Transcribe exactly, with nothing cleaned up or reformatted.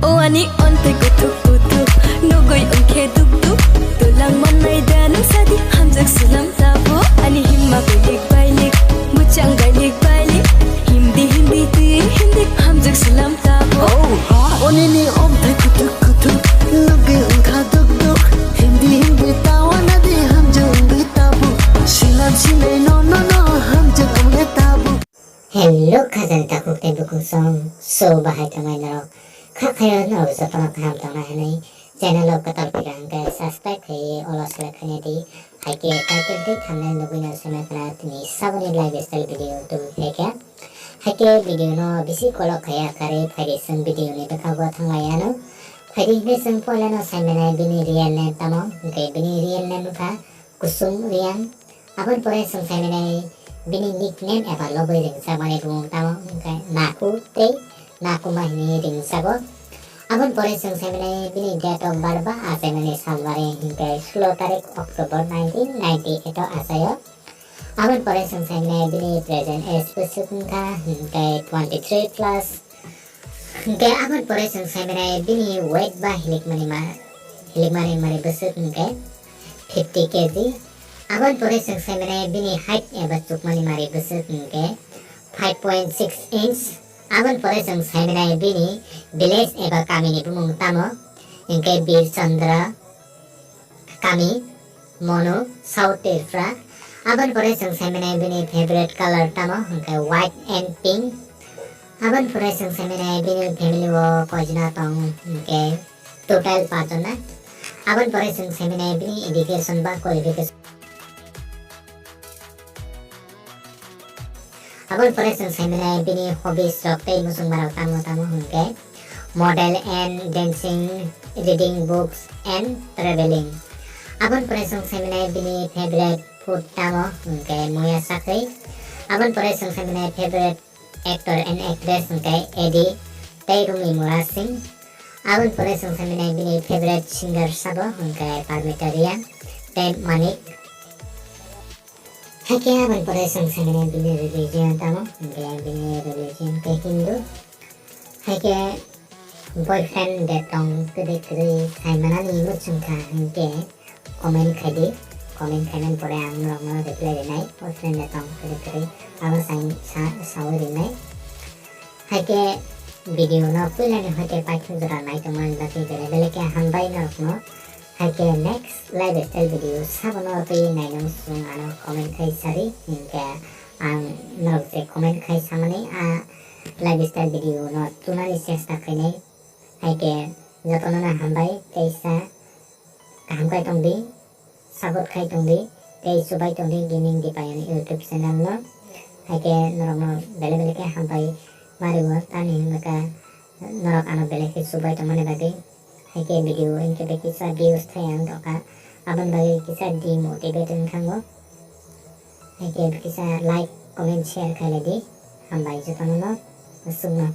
O ani onthai kuthuk kuthuk, nugui wngkhe duk duk. Tulang mannai da nung sadi, hamjak slam tabuk. Ani himma bailik bailik, muchang bailik bailik. Hindi hindi twi hindi, hamjak slam tabuk. Oh, ha. Onini onthai kuthuk kuthuk, nugui wngkha duk duk. Hindi hindi tawa nadi, hamjak wngwi tabuk. Slam silai no no no, hamjak wngwi tabuk. Hello, khajani takhuk tei bukhuk song. So, bahai tongmai norok? Kha khayo norok jotono kaham tongnai hwnwi channel o kwtal phira hwnkhe subscribe khaiwi olo select khaina di. Haikhe title tei thumbnail nugui no saiman khna tini saboni lifestyle video tubui phaikha. Haikhe video no bisi kolok khaiya karwi phaidi chwng video ni bwkhago thanglai ano. Phaidi hwnwi chwng poilano saimanai bini real name tamo, hwnkhe bini real name wngkha Kusum Reang. Aboni pore chwng saimanai bini nickname eba logwi ringjakmani bumung tamo hwnkhe Naku tei Nakuma hwnwi ringjago. Aboni pore chwng saimanai bini date of birth ba achaimani salbari hwnkhe sulo tarik October nineteen ninety eight o achaio. Aboni pore chwng saimanai bini present age bwswk wngkha hwnkhe twenty three plus. Hwnkhe aboni pore chwng saimanai bini weight ba hilikmani ma-, hilikmani mari bwswk hwnkhe fifty K G. Aboni pore chwng saimanai bini height eba chukmani mari bwswk hwnkhe five point six inch. Aboni pore chwng saimanai bini village eba kamini bumung tamo hwnkhe Bir Chandra kami, Monu, South Tripura. Aboni pore chwng saimanai bini favorite color tamo hwnkhe white and pink. Aboni pore chwng saimanai bini family o koijona tong hwnkhe total pachjona. Aboni pore chwng saimanai bini education ba qualification. Aboni pore chwng saimanai bini hobbies rok tei muchungmarok tamo tamo hwnkhe model and dancing, reading books and traveling. Aboni pore chwng saimanai bini favorite food tamo hwnkhe muya sakri. Aboni pore chwng saimanai favorite actor and actress hwnkhe Eddie tei Rooney Mara Singh. Aboni pore chwng saimanai bini favorite singer sabo hwnkhe Parmita Reang tei Manik. Haikhe aboni pore chwng saimanai bini religion tamo, hwnkhe bini religion khe Hindu. Haikhe boyfriend de tong kwrwi kwrwi saimanani muchungkha hwnkhe comment khaidi. Comment khaimani pore ang norokno reply rinai. Boyfriend de tong kwrwi kwrwi abo sai sa-, saui rinai. Haikhe video no puilani hoite paithak jora nai tongmani bagwi belai belai khe hambai norokno. Haikhe next lifestyle video sabono twi nainung chwng ano comment khai sadi, hinkhe ang norok je comment khai samani a lifestyle video no tunani chesta khainai. Haikhe jotono no hambai, teisa kaham khai tongdi, support khai tongdi, tei chubai tongdi Gaming Dipayan YouTube channel no. Haikhe norokno belai belai khe hambai mario, tamni hwnba khe norok ano belai khe chubai tongmani bagwi. Haikhe video hinkhe bai kisa views thai ang dokha, aboni bagwi kisa demotivate wngkha ang bo. Haikhe kisa like, comment, share khailai di. Hambai jotono no, aswkno.